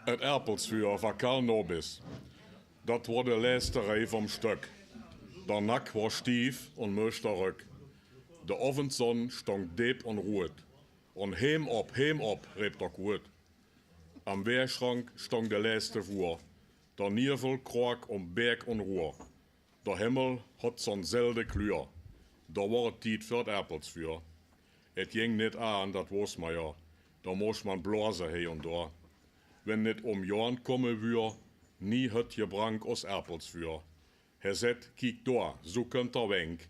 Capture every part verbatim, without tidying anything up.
't Erpelsvuur va Karl Nobis. Dat woar de lèste Reij vom Stök. Der Nak woar stief un mööscht der rök. De Ovendzon stóng deep un ruued. Un heem op, heem op, reep der Kuued. Am Weerschrank stóng de lèste Vuur. Der Nievel kroak um Bäök un Ruur. Der Himmel hot so'n selde Klüür. Der woar 't Tied för 't Erpelsvuur. Et jeng nit aan, dat woos mer jo. Der moos man blose hee un dor. Wenn nit um Joan kumme wuur, nie hött jebrank os Erpelsvuur. He sett: Kiek dor, su könt der Wenk.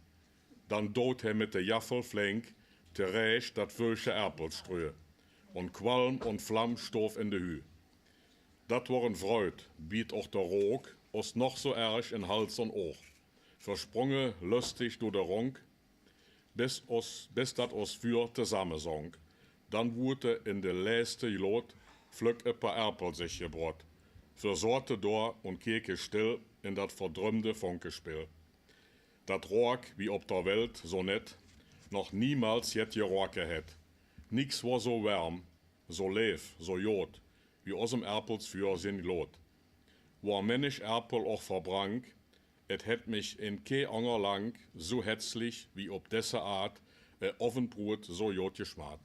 Dan doot he mit de Jaffel flenk, terääch dat Vöösche Erpelstrüü. Un Kwalm un Flamm stoof in de Hüü. Dat woar en Freud, biet och der Rook os noch su erg in Hals un Oog. Versprunge löstig dör de Ronk, bis os, bis dat os Vuur tesamme sonk. Dan wutte in de lèste Jloot flöck e paar Erpel sich jebrott. Veer sote dor un keke still in dat verdrömde Fonkespill. Dat roak wie op der Welt su nett noch niemals jet jeroake hett. Nix woar su werm, su leev, su jod, wie osem Erpelsvuur sien Jlod. Woar männig Erpel och verbrank, et hett mich in kee anger Lank su hätzlich wie op desse Aat e Ovendbruud su jod jeschmaat.